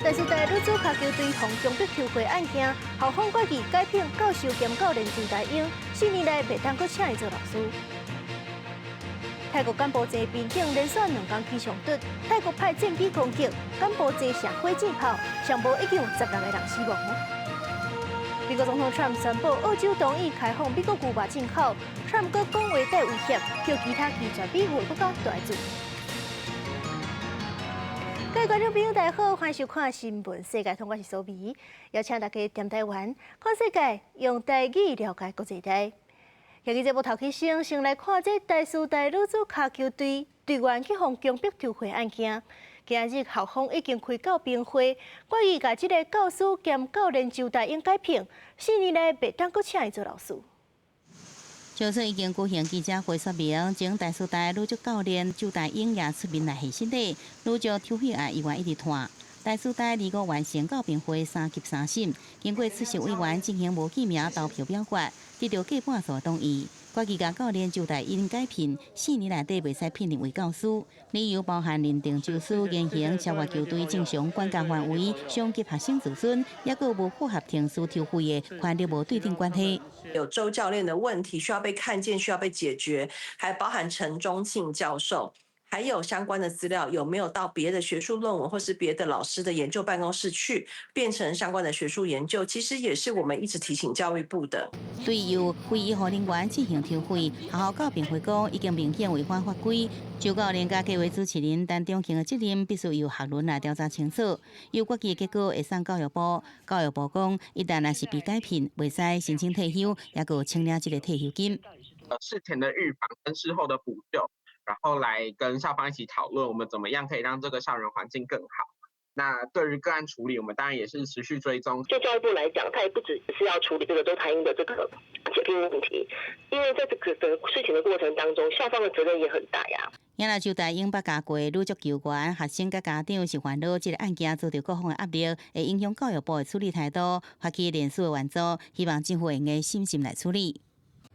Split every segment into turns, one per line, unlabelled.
台師大女子跤球隊予強迫抽血案件，校方決議解聘教授兼教練周大英，4年內袂當閣請伊做老師。泰國柬埔寨邊境連續2工起衝突，泰國派戰機攻擊，柬埔寨射火箭炮，上無已經有16個人死亡。美國總統川普宣布澳洲同意開放美國牛肉進口，川普閣講話帶威脅，叫其他拒絕美牛的國家都愛注意。各位觀眾朋友，大家好，歡迎收看《新聞世界通》，我是蘇美，邀請大家踮台灣看世界，用台語了解國際大。今日節目頭起先，先來看這台師大女子跤球隊隊員去予強迫抽血案件。今日校方已經開教評會，決議共這个教師兼教練周大英解聘，4年內袂當閣請伊做老師。
朝早已經舉行記者會說明，前台師大女足教練周大英也出面來獻身禮，女足抽血案猶原一直拖。台師大二五完成教評會三級三審，經過出席委員進行無記名投票表決，得到過半數同意，決議共教練周大英解聘，4年內底袂使聘任為教師。理由包含認定周師言行超越球隊正常管教範圍，傷及學生自尊，抑閣無符合停止抽血的權力無對等關係。
有周教練的問題需要被看見，需要被解決，還包含陳忠慶教授。還有相關的資料有沒有到別的學術論文或是別的老師的研究辦公室去變成相關的學術研究？其實也是我們一直提醒教育部的。
對由非醫護人員進行抽血，學校教評會講已經明顯違反法規。周教練佮計劃主持人陳中慶的責任必須由學倫來調查清楚。有決議結果會送教育部，教育部講一旦若是被解聘，袂使申請退休，抑閣請領這个退休金。
事前的預防跟事後的補救。然後來跟校方一起討論，我們怎麼樣可以讓這個校園環境更好。那對於個案處理，我們當然也是持續追蹤。
就教育部來講，他也不只是要處理這個周大英的這個解聘問題，因為在這個的事情的過程當中，校方的責任也很大呀。
也若周大英捌教過女足球員，學生佮家長是煩惱，這个案件遭到各方的壓力，會影響教育部的處理態度，發起連署的援助，希望政府會用審慎來處理。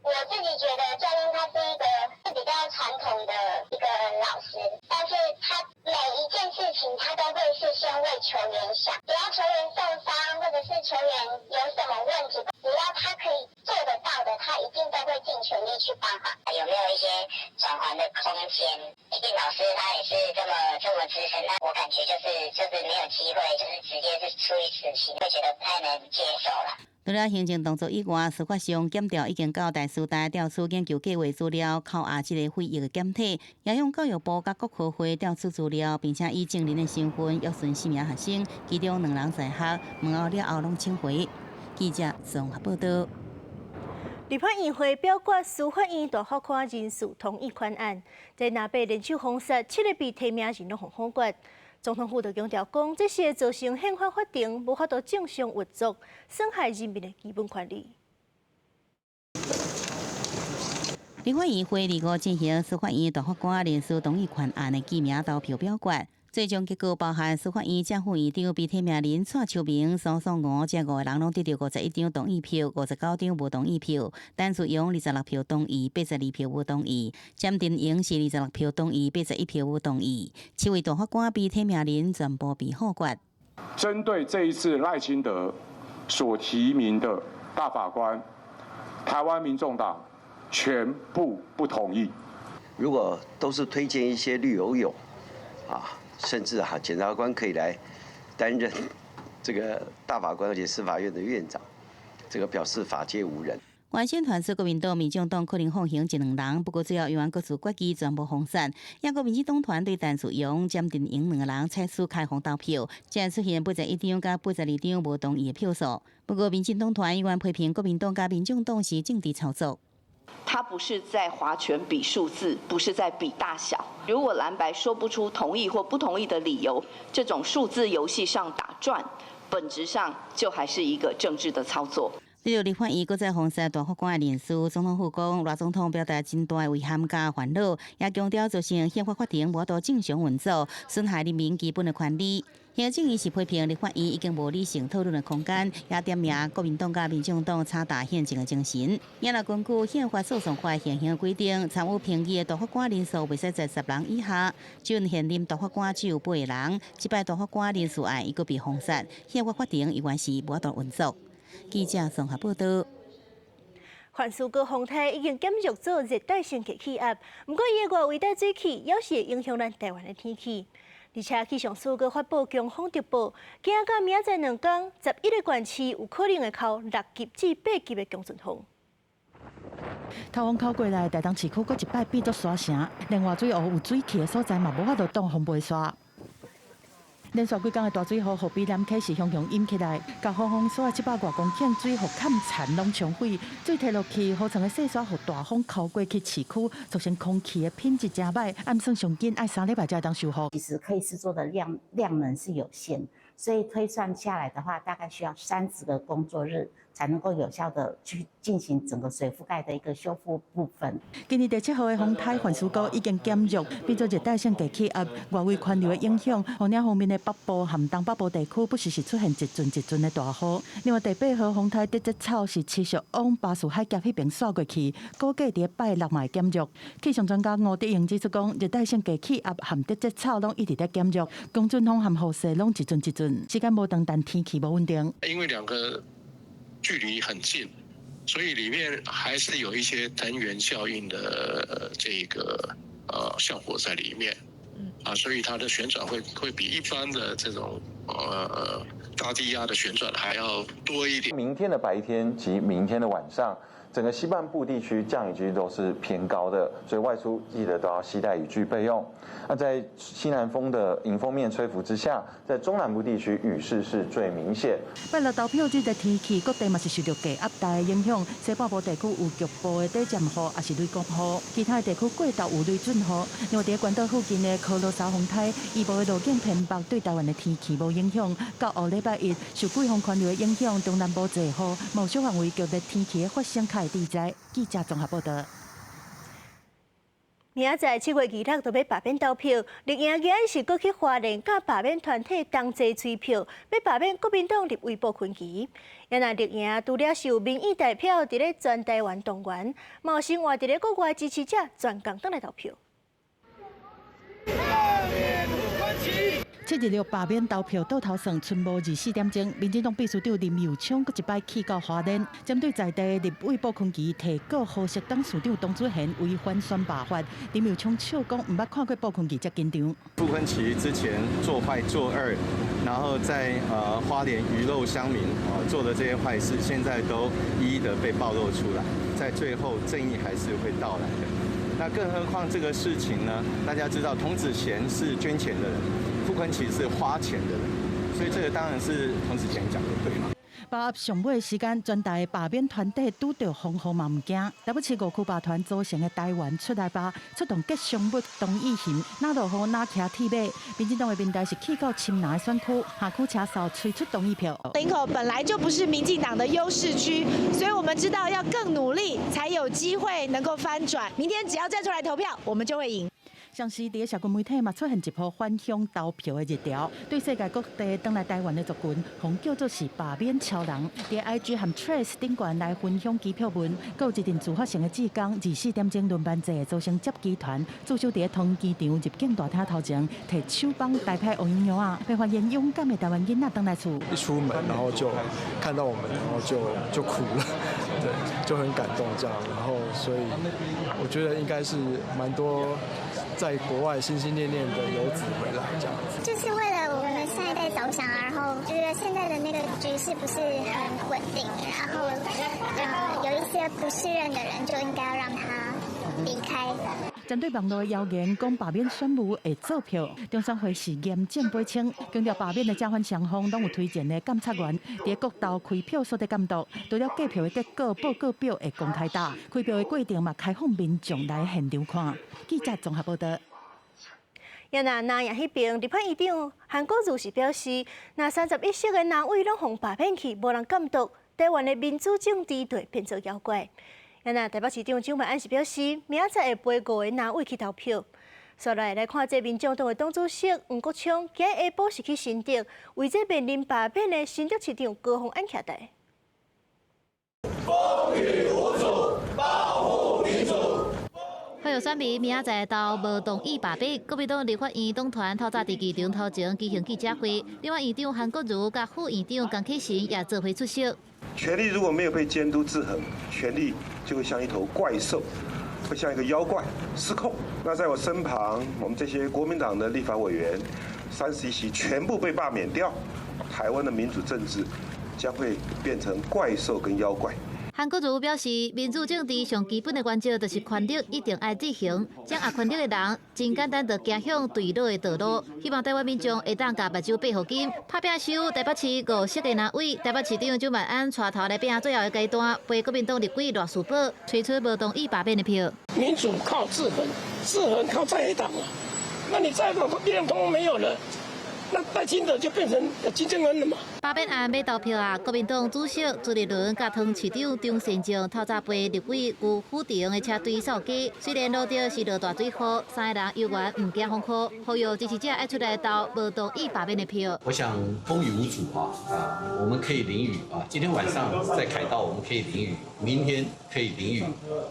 我自己覺得教練他是一個是比較傳統的一個老師，但是他每一件事情他都會是先為球員想，只要球員受傷或者是球員有什麼問題，只要他可以做得到的，他一定都會盡全力去幫忙。
有沒有一些轉圜的空間？畢竟老師他也是這麼這麼資深，那我感覺就是沒有機會，就是直接是處以死刑，會覺得不太能接受了。
除了行政動作以外，司法上檢調已經到台師大調取研究計劃資料，扣押這个血液的檢體，也向教育部佮國科會調取資料，並且以證人的身份約詢四名學生，其中兩人在學，問候了後攏請回。記者綜合報道。
立法院會表決司法院大法官人事同意款案，這若被聯手封殺，七个被提名人攏予否決。總統府就強調講，這是會造成憲法法庭無法度正常運作，損害人民的基本權利。
立法院會二五進行司法院大法官人事同意款案的記名投票表決，最終結果包含司法院正副院長被提名人蔡秋明、蘇宋吳這五个人攏得著51張同意票，59張無同意票。陳志勇26票同意，82票無同意。詹振英是26票同意，81票無同意。七位大法官被提名人全部被否決。
針對這一次賴清德所提名的大法官，台灣民眾黨全部不同意。
如果都是推薦一些綠油油，啊，甚至哈檢察官可以來擔任這個大法官，而且司法院的院長，這個表示法界無人。
原先傳出國民黨、民眾黨可能放行一兩人，不過最後猶原各自決議全部封殺。抑閣民進黨團對陳志勇、詹振英兩个人採取開放投票，才出現81張佮82張無同意的票數。不過民進黨團猶原批評國民黨佮民眾黨是政治操作。
他不是在划拳比數字，不是在比大小。如果藍白說不出同意或不同意的理由，這種數字遊戲上打轉，本質上就還是一個政治的操作。
對立法院閣再封殺大法官的人事，總統府講，賴總統表達真大的遺憾佮煩惱，也強調造成憲法法庭無法度正常運作，損害人民基本的權利。行政院是批評立法院已經無理性討論的空間，也點名國民黨佮民眾黨踐踏憲政的精神。也若根據憲法訴訟法現行規定，參與評議的大法官人數袂使在10人以下，這陣現任大法官只有八個人，這擺大法官人事案已閣被封殺，憲法法庭猶原是無法度運作。記者綜合報道。
環蘇高風颱已經減弱做熱帶性低氣壓，毋過伊的外圍帶水汽，猶是會影響咱台灣的天氣。而且氣象署閣發布強風特報，今仔佮明仔載2天，11個縣市有可能會予6級至8級的強陣風。
颱風靠過來，台東市區閣一擺變做沙城，連活水湖有水汽的所在嘛，無法度擋風飛沙。連續幾工的大水雨，予卑南溪是雄雄淹起來，共風風沙700外公頃水予崁殘攏沖毀，水退落去，河床的細沙予大風摳過去市區，造成空氣的品質誠䆀，按算上緊愛3禮拜才會當修復。
其實可以施作的量能是有限，所以推算下來的話，大概需要30個工作日，才能夠有效的去進行整個水覆蓋的一個修復部分。
今年第七號的風颱環蘇高已經減弱，變做熱帶性低氣壓，外圍環流的影響，予領方面的北部和東北部地區不時是出現一陣一陣的大雨。另外，第八號風颱德節草是持續往巴士海峽彼邊徙過去，估計佇拜六嘛會減弱。氣象專家吳德榮指出講，熱帶性低氣壓和德節草攏一直咧減弱，強陣風和雨勢攏一陣一陣，時間無長，但天氣無穩定。
因為兩個距離很近，所以裡面還是有一些藤原效應的這個效果在裡面，啊，所以它的旋轉會比一般的這種大低壓的旋轉還要多一點。
明天的白天及明天的晚上，整個西半部地區降雨幾率都是偏高的，所以外出記得都要攜帶雨具備用。那在西南風的迎風面吹拂之下，在中南部地區雨勢是最明顯。
拜六投票日的天氣，各地嘛是受著低壓帶的影響，西半部地區有局部的短暫雨，抑是雷公雨；其他的地區過晝有雷陣雨。另外，佇關島附近的科羅沙風颱，伊部的路徑偏北，對台灣的天氣無影響。到後禮拜一，受季風環流的影響，中南部濟雨，嘛有小範圍強烈天氣的發生較會致災。記者綜合報道。
明仔載7月26就欲罷免投票，綠營今仔是閣去花蓮，佮罷免團體同齊催票，欲罷免國民黨立委傅崐萁。也若綠營除了是有民意代表佇咧全台灣動員，嘛有生活佇咧國外支持者專工轉來投票。
7日六罷免投票倒頭算，賰無24點鐘，民進黨秘書長林右昌閣一擺去到花蓮，針對在地立委傅崐萁提告何氏董事長董子賢違反選罷法，林右昌笑講毋捌看過傅崐萁遮緊張。
傅崐萁之前做壞做惡，然後在花蓮魚肉鄉民啊做的這些壞事，現在都一一的被暴露出來，在最後正義還是會到來的。那更何況這個事情呢？大家知道童子賢是捐錢的人，傅崐萁是花錢的人，所以這個當然是童子賢講的對嘛。
把握上尾時間，全台罷免團體拄著風雨嘛毋驚。台北市五區罷團組成的台灣出來罷，出動吉祥物唐義雄，若落雨若騎鐵馬。民進黨的民代是去到深藍的選區，下區車手催出同意票。
林口本來就不是民進黨的優勢區，所以我們知道要更努力，才有機會能夠翻轉。明天只要站出來投票，我們就會贏。
同時，佇社群媒體嘛出現一波返鄉投票的熱潮，對世界各地轉來台灣的族群，予叫做是罷免超人。佇 IG 和 Threads 頂懸來分享支票文，閣有一陣自發性的志工，24點鐘輪班制的組成接機團，駐守佇統機場入境大廳頭前，提手枋代拍烏蠅仔，被發現勇敢的台灣囡仔轉來厝。
一出門，然後就看到我們，然後就哭了，對，就很感動這樣。然後所以我覺得應該是蠻多在國外心心念念的遊子回來，這樣子。
就是為了我們的下一代着想啊，然後覺得現在的那個局勢不是很穩定，然後有一些不適任的人就應該要讓他離開。
針對網路謠言講罷免選務會做票，中選會是嚴正澄清，強調罷免的正反雙方攏有推薦的監察員，佇各投開票所佇監督，除了計票的結果報告表會公開打，開票的過程嘛開放民眾來現場看。記者綜合報道。
也若南亞彼邊立法院長韓國瑜是表示，若31席的藍委攏予罷免去，無人監督，台灣的民主政治就會變做妖怪。也若台北市長蔣萬安是表示，明仔載會陪五个藍委去投票。紲來來看這民眾黨的黨主席黃國昌，今日下晡是去新竹，為這面臨罷免的新竹市長高虹安徛台。
風雨無阻，保護民主。
呼籲選民明仔載投無同意罷免，國民黨立法院黨團透早佇機場頭前舉行記者會，另外院長韓國瑜佮副院長江啟臣也做伙出席。
權力如果沒有被監督制衡，權力就會像一頭怪獸，會像一個妖怪失控。那在我身旁，我們這些國民黨的立法委員，31席全部被罷免掉，台灣的民主政治將會變成怪獸跟妖怪。
韓國瑜表示，民主政治上基本的原則就是權力一定愛制衡，掌握權力的人真簡單就走向墜落的道路。希望台灣民眾會當共目睭閉予緊，拍拚收台北市5席的藍委，台北市長蔣萬安帶頭來拼最後的階段，陪國民黨立委賴士葆，催出無同意罷免的票。
民主靠制衡，制衡靠在野黨啊，那你在野黨力量通通沒有了。那賴清德就變成金正恩了嘛？
罷免案欲投票啊！國民黨主席朱立倫佮湯市長張善政透早陪立委吳虎臣的車隊掃街，雖然路著是落大水雨，三个人猶原毋驚風雨，呼籲支持者愛出來投無同意罷免的票。
我想風雨無阻啊！啊，我們可以淋雨啊！今天晚上在凱道我們可以淋雨，明天可以淋雨，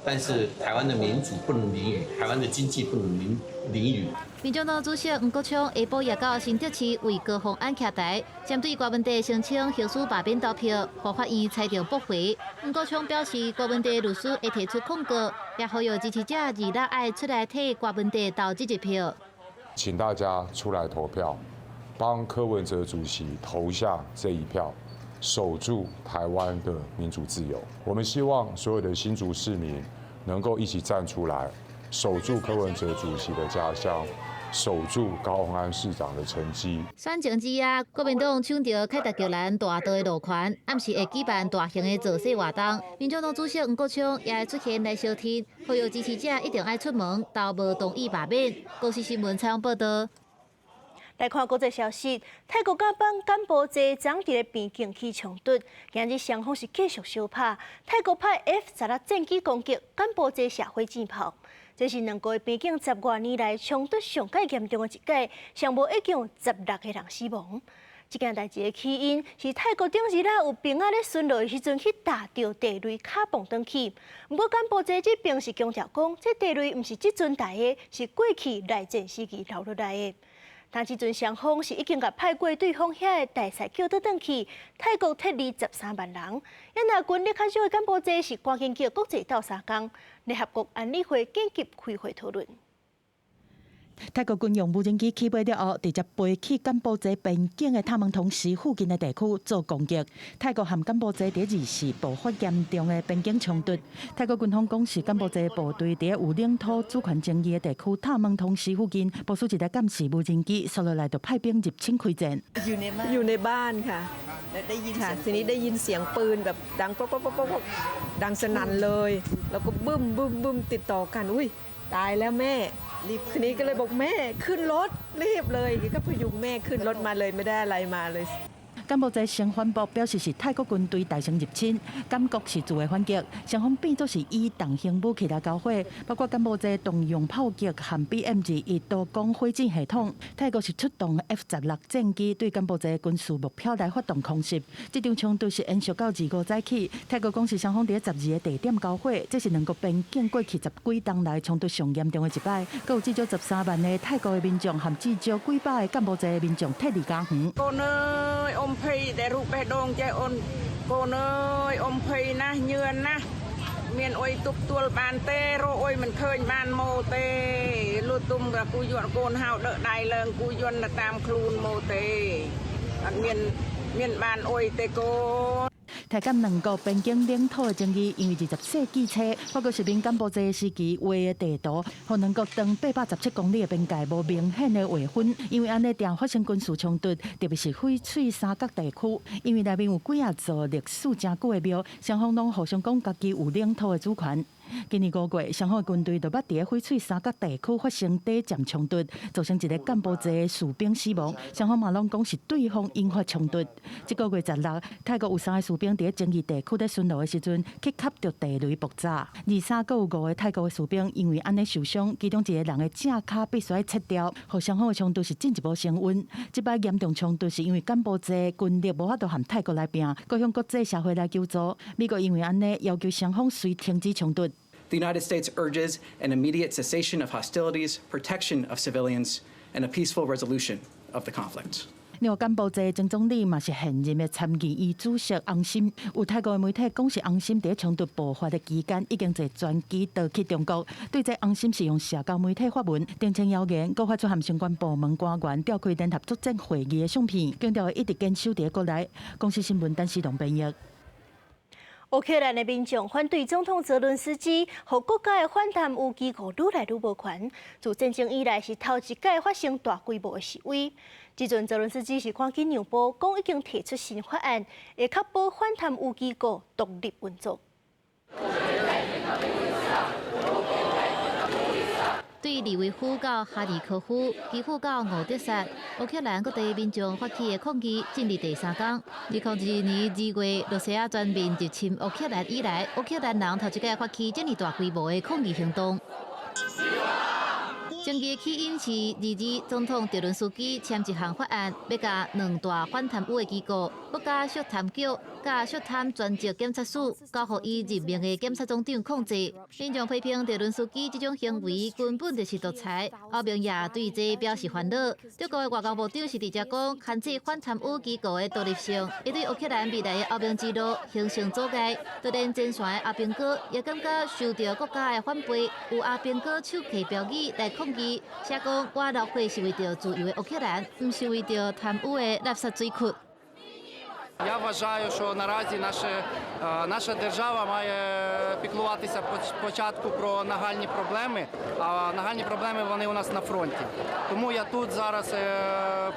但是台灣的民主不能淋雨，台灣的經濟不能淋雨。
民眾黨主席黃國昌下晡也到新竹市為高虹安徛台，針對郭文帝聲稱刑事罷免投票，予法院裁定駁回。黃國昌表示，郭文帝律師會提出控告，也呼籲支持者二六愛出來替郭文帝投這一票。
請大家出來投票，幫柯文哲主席投下這一票，守住台灣的民主自由。我們希望所有的新竹市民能夠一起站出來，守住柯文哲主席的家鄉。守住高虹安市長的成績。
選前之夜，國民黨搶著凱達格蘭大道的路權，暗時會舉辦大型的造勢活動。民眾黨主席黃國昌也會出現來相挺，呼籲支持者一定愛出門投無同意罷免。公視新聞採訪報道。
來看國際消息，泰國佮柬埔寨昨佇咧邊境起衝突，今日雙方是繼續相拍。泰國派 F-16戰機攻擊，柬埔寨射火箭炮。這是兩國邊境十外年來衝突上蓋嚴重的一擺，上無已經有16個人死亡。這件代誌的起因是泰國頂日仔有兵仔咧巡邏的時陣去踏著地雷跤磅轉去。毋過柬埔寨這邊是強調講，這地雷毋是這陣埋的，是過去內戰時期留落來的。但這陣雙方是已經共派過對方遐的大使叫倒轉去，泰國撤離13萬人。啊若軍力較少的柬埔寨是趕緊叫國際鬥相共，聯合國安理會緊急開會討論。
泰國軍用無人機起飛了後，直接飛去柬埔寨邊境的塔門通市附近的地區做攻擊。泰國和柬埔寨佇二四爆發嚴重的邊境衝突。泰國軍方講是柬埔寨部隊佇有領土主權爭議的地區塔門通市附近部署一台監視無人機，紲落來就派兵入侵開戰。
อยู่ในบ้านค่ะค่ะทีนี้ได้ยินเสียงปืนแบบดังป๊อกป๊อกป๊อกป๊อกดังสนั่นเลยแล้วก็บึ้มบึ้มบึ้มติดต่อกันอุ้ยตายแล้วแม่ทีนี้ก็เลยบอกแม่ขึ้นรถรีบเลยก็พยุงแม่ขึ้นรถมาเลยไม่ได้อะไรมาเลย
柬埔寨先反駁表示是泰國軍隊帶先入侵，柬國是自衛反擊，雙方變做是以重型武器來交火，包括柬埔寨動用炮擊和 BM-21多管火箭系統，泰國是出動 F-16戰機對柬埔寨軍事目標來發動空襲。這場衝突是延續到25早起，泰國講是雙方佇12個地點交火，這是兩國邊境過去十幾冬來衝突上嚴重的一擺，閣有至少13萬个泰國的民眾和至少幾百个柬埔寨的民眾撤離家園。
អ៊ំភ័យតែរូបបេះដូងចេះអូនកូនអើយអ៊ំភ័យណាស់ញឿនណាស់មានអុយទប់ទួលបានទេរកអុយមិនឃើញបានមកទេលុះទុំក៏គូយន្តកូនហៅដឹកដៃឡើងគូយន្តទៅតាមខ្លួនមកទេអត់មានមានបានអុយទេកូន
台柬兩國邊境領土的爭議，因為20世紀初，法國殖民柬埔寨時期畫的地圖，予兩國長817公里的邊界無明顯的劃分，因為按呢定發生軍事衝突，特別是翡翠三角地區，因為內面有幾仔座歷史誠久的廟，雙方攏互相講家己有領土的主權。今年5月，雙方軍隊就捌佇翡翠三角地區發生短暫衝突，造成一个柬埔寨士兵死亡。雙方嘛攏講是對方引發衝突。這个月16，泰國有三个士兵佇爭議地區咧巡邏的時陣，去磕著地雷爆炸。二三閣有五个泰國的士兵因為按呢受傷，其中一个人的正跤必須愛切掉，予雙方的衝突是進一步升溫。這擺嚴重衝突是因為柬埔寨軍力無法度和泰國來拚，閣向國際社會來求助。美國因為按呢要求雙方隨停止衝突。
The United States urges an immediate cessation of hostilities, protection of civilians, and a peaceful resolution of the conflict.
另外，柬埔寨前總理嘛是現任的參議院主席洪森，有泰國的媒體講是洪森佇衝突爆發的期間已經坐專機逃去中國。對這洪森是用社交媒體發文澄清謠言，閣發出和相關部門官員召開聯合作戰會議的相片，強調會一直堅守佇國內。公視新聞陳思龍編譯。
烏克蘭的民眾反對總統澤倫斯基，予國家的反貪污機構愈來愈無權。自戰爭以來是頭一擺發生大規模的示威。這陣澤倫斯基是趕緊讓步，講已經提出新法案，會確保反貪污機構獨立運作。
對利維夫到哈爾科夫，基輔到敖德薩，烏克蘭各地民眾發起的抗議進入第三天。2022年2月，羅西亞全面入侵烏克蘭以來，烏克蘭人頭一擺發起這麼大規模的抗議行動。爭議起因是22總統澤倫斯基簽一項法案，欲共兩大反貪污的機構國家肅貪局佮肅貪專責檢察署交予伊任命的檢察總長控制。民眾批評澤倫斯基這種行為根本就是獨裁，歐盟也對這表示煩惱。德國的外交部長是直接講，牽制反貪污機構的獨立性，會對烏克蘭未來的歐盟之路形成阻礙。就連前線的阿兵哥也感覺受著國家的反背，有阿兵哥手提標語來抗議，寫講我流血是為著自由的烏克蘭，毋是為著貪污的垃圾水庫。
Я вважаю, що наразі наша держава має піклуватися спочатку про нагальні проблеми, а нагальні проблеми вони у нас на фронті. Тому я тут зараз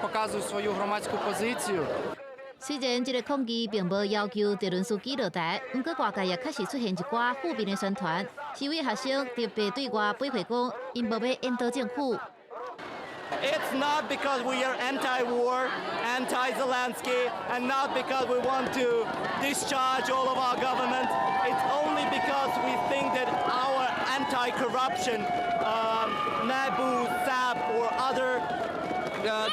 показую свою громадську позицію.
雖然這个抗議並無要求澤倫斯基落台，毋過外界也確實出現一寡負面的宣傳。示威學生特別對外表示講，𪜶無欲引導政府。
It's not because we are anti-war, anti-Zelensky, and not because we want to discharge all of our government. It's only because we think that our anti-corruption, NABU, SAP, or other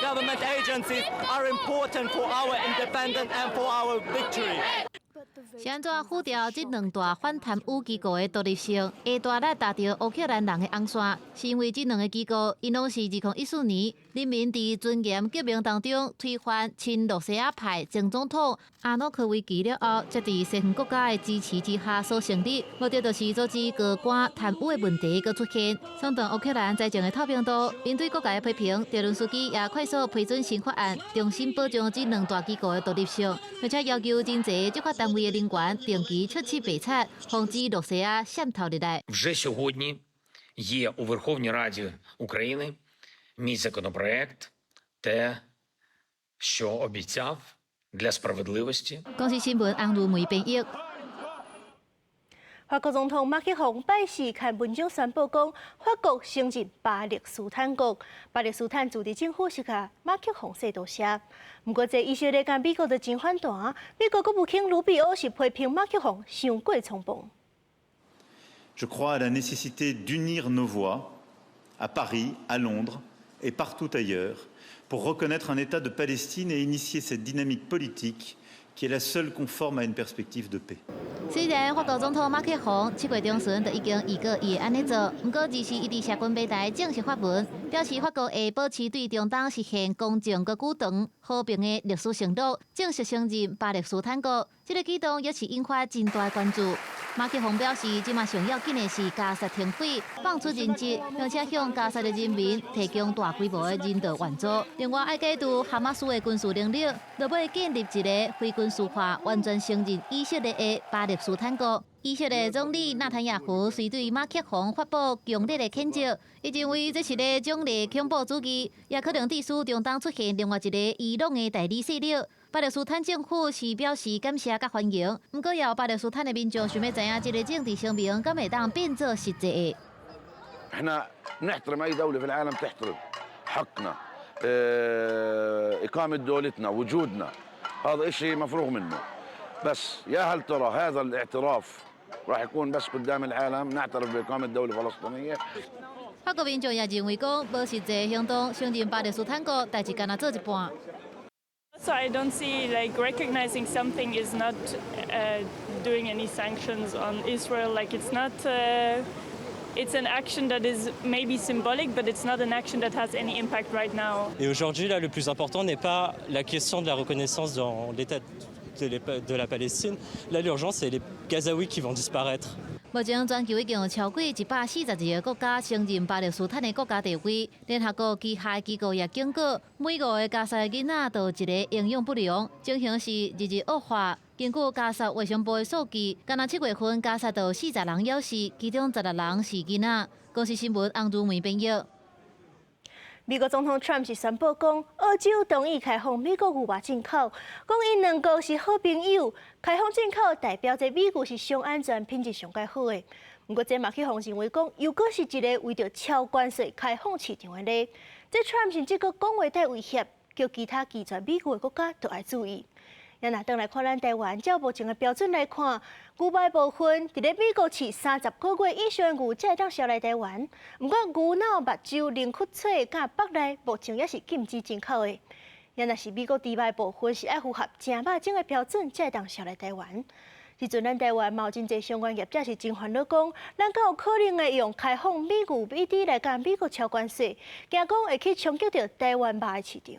government agencies are important for our independence and for our victory.
是按怎否定這兩大反貪污機構的獨立性，會大力踏著烏克蘭人的紅線，是因為這兩个機構，𪜶攏是2014年人民佇尊嚴革命當中推翻親羅西亞派前總統亞努科維奇了後，才佇西方國家的支持之下所成立，目的就是阻止高官貪污的問題閣出現。相當烏克蘭財政的透明度，面對各界的批評，澤倫斯基也快速批准新法案，重新保障這兩大機構的獨立性，並且要求真濟執法單位的人員定期出去白賊，防止羅西亞滲透入來。
Вже сьогодні є у Верховній Раді України мій законопроект, те, що обіцяв для справедливості.
公視新聞洪如梅編譯。
法國總統馬克宏拜四刊文章宣布講，法國承認巴勒斯坦國。巴勒斯坦自治政府是共馬克宏說多謝。毋過，這以色列佮美國就真反彈，美國國務卿盧比歐是批評馬克宏傷過衝動。
Je crois à la nécessité d'unir nos voix à Paris, à Londres et partout ailleurs pour reconnaître un État de Palestine et initier cette dynamique politique qui est la seule conforme à une perspective de paix.
雖然法國總統馬克宏7月中旬就已經預告伊會按呢做，毋過二四伊佇社群平台正式發文，表示法國會保持對中東實現公正閣久長和平的歷史承諾，正式承認巴勒斯坦國。這个舉動也是引發真大關注。馬克宏表示，這馬上要緊的是加薩停火，放出人質，並且向加薩的人民提供大規模的人道援助。另外，愛解除哈馬斯的軍事能力，落尾建立一个非軍事化、完全承認以色列的巴勒斯坦國。以色列總理納坦雅胡雖對馬克宏發布強烈的譴責，伊認為這是咧獎勵恐怖主義，也可能致使中東出現另外一个伊朗的代理勢力。巴勒斯坦政府是表示感謝佮歡迎，毋過也有巴勒斯坦的民眾想欲知影這个政治聲明敢會當變做實際的。
احنا نحترم اي دوله في العالم تحترم حقنا، اقامه دولتنا، وجودنا، هذا اشي مفروغ منه. بس يا هل ترى هذا الاعتراف راح يكون بس قدام العالم نعترف باقامه دوله فلسطينيه؟
法國民眾也認為講，無實際行動承認巴勒斯坦國，代誌干焦做一半。
So I don't see, like, recognizing something is not doing any sanctions on Israel. Like, it's not. It's an action that is maybe symbolic, but it's not an action that has any impact right now.
Et aujourd'hui, là, le plus important n'est pas la question de la reconnaissance dans l'État de la Palestine. Là, l'urgence, c'est les Gazaouis qui vont disparaître.
目前全球已經有超過142個國家承認巴勒斯坦的國家地位。聯合國旗下機構也警告，每五個加薩的囡仔就有一個營養不良，情形是日日惡化。根據加薩衛生部的數據，干焦7月份加薩就有40人枵死，其中16人是囡仔。公視新聞洪如梅編譯。
美國總統川普是宣布講，澳洲同意開放美國牛肉進口，講𪜶兩國是好朋友，開放進口代表這美牛是上安全、品質上蓋好的。毋過這嘛去予認為講，又閣是一个為著超關稅開放市場的例。這川普甚至閣講話帶威脅，叫其他拒絕美牛的國家都愛注意。也若轉來看咱台灣，照目前的標準來看，牛肉部分佇咧美國飼30個月以上的牛才會當銷來台灣。毋過牛腦、目睭、龍骨喙佮腹內，目前也是禁止進口的。也若是美國豬肉的部分，是愛符合正肉種的標準，才會當銷來台灣。這陣咱台灣嘛有真濟相關業者是真煩惱，講咱敢有可能會用開放美牛美豬來共美國超關稅，驚講會去衝擊著台灣肉的市場。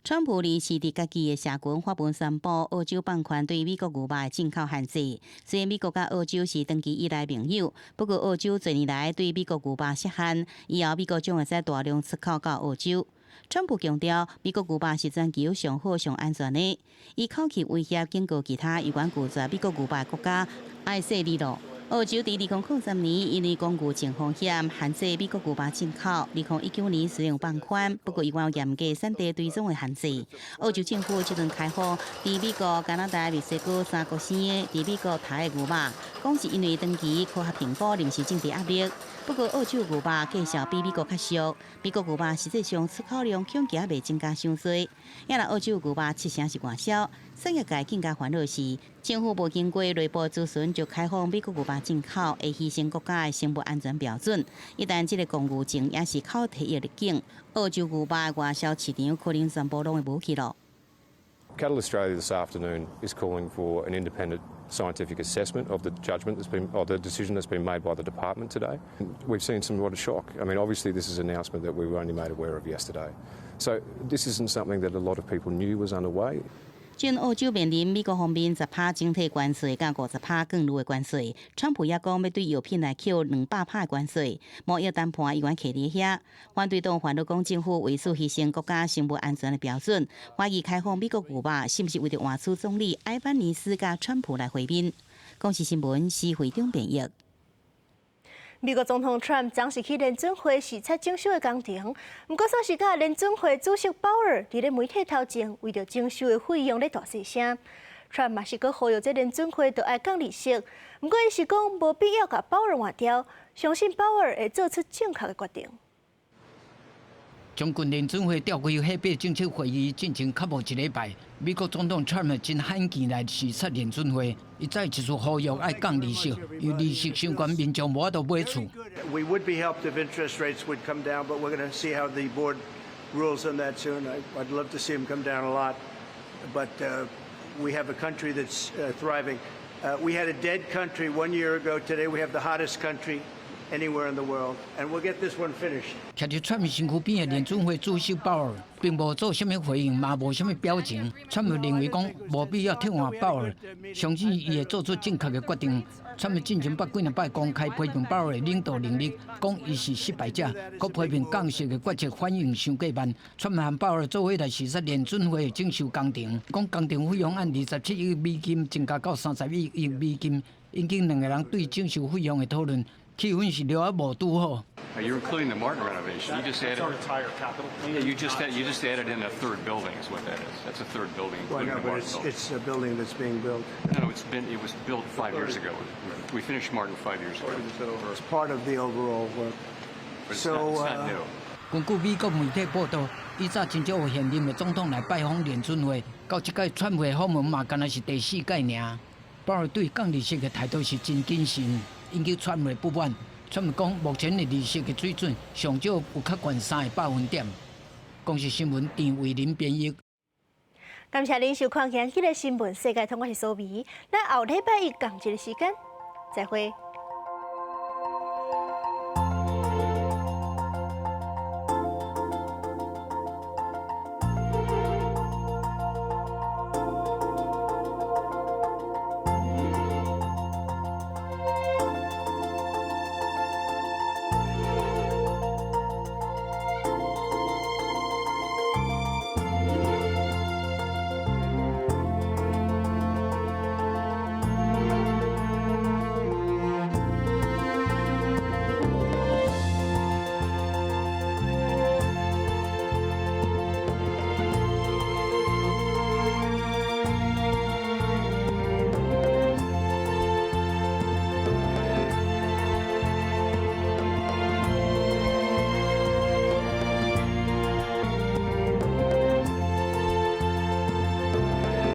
川普臨時佇家己的社群發文宣布，澳洲放寬對美國牛肉的進口限制。雖然美國佮澳洲是長期以來盟友，不過澳洲濟年來對美國牛肉設限，以後美國將會使大量出口到澳洲。川普強調，美國牛肉是全球上好、上安全的。伊口氣威脅警告其他猶原拒絕美國牛肉的國家，愛細膩囉。澳洲佇2003年因為公牛症風險限制美國牛肉進口，2019年雖然放寬，不過猶原有嚴格產地追蹤的限制。澳洲政府這陣開放佇美國、加拿大、墨西哥三國生的佇美國刣的牛肉，講是因為長期科學評估臨時政治壓力。不過澳洲牛肉價數比美國較俗，美國牛肉實際上出口量恐驚袂增加傷濟。也若澳洲牛肉七成是外銷，產業界更加煩惱是，政府無經過內部諮詢就開放美國牛肉進口，會犧牲國家的生物安全標準。一旦這个公牛症抑是口蹄疫入境，澳洲牛肉的外銷市場可能全部攏會無去囉。
Cattle Australia this afternoon is calling for an independent scientific assessment of the judgment that's been, or the decision that's been made by the department today. We've seen some lot of shock. I mean, obviously, this is an announcement that we were only made aware of yesterday. So this isn't something that a lot of people knew was underway.
前澳洲面臨美國方面10趴整體關稅，佮50趴降落的關稅。川普也講欲對藥品來扣200趴的關稅，貿易談判依然徛佇遐。反對黨煩惱講政府為此犧牲國家生物安全的標準，懷疑開放美國牛肉是毋是為著換取總理艾班尼斯佮川普來會面。公視新聞施惠中編譯。
美國總統川普昨是去聯準會視察整修的工程，毋過煞是佮聯準會主席鮑爾佇咧媒體頭前為著整修的費用咧大細聲。川普嘛是閣呼籲這聯準會著愛降利息，毋過伊是講無必要共鮑爾換掉，相信鮑爾會做出正確的決定。
將近聯準會召開貨幣政策會議進前較無一禮拜，美國總統川普真罕見來視察聯準會，伊再一次呼籲愛降利息，因為利息傷懸，民眾無法度買厝。
We would be helped if interest rates would come down, but we're going to see how the board rules on that soon. I'd love to see them come down a lot, but we have a country that's thriving. We had a dead country one year ago. Today we have the hottest country anywhere in the world, and we'll get this one finished.
徛佇川普身軀邊的聯準會主席鮑爾並無做啥物回應，嘛無啥物表情。川普認為講無必要替換鮑爾，相信伊會做出正確的決定。川普進前捌幾若擺公開批評鮑爾的領導能力，講伊是失敗者，閣批評降息的決策反應傷過慢。川普和鮑爾做伙來視察聯準會的整修工程，講工程費用按27億美金增加到31億美金，引起兩个人對整修費用的討論。氣氛是著猶無拄好。
You're including the Martin renovation. You just added.
Our entire capital.
Yeah, you just added in a third building is what that is. That's a third building,
Well,
including
no,
the
but
Martin
it's
building.
it's a building that's being built.
No, it was built 5 years ago. We finished Martin 5 years ago.
It's part of the overall work.
But it's
So,
not, it's not new.
根據美國媒體報道，以早真少有現任的總統來拜訪聯準會，到這屆川普訪問嘛，敢若是第四屆爾。鮑爾對降利息的態度是真謹慎，引起川普不滿。川普講，目前的利息的水準上少有較懸3個百分點。公視新聞陳慧琳編譯。
感謝您收看今日的新聞世界通，我是蘇美。咱後禮拜一仝一个時間，再會。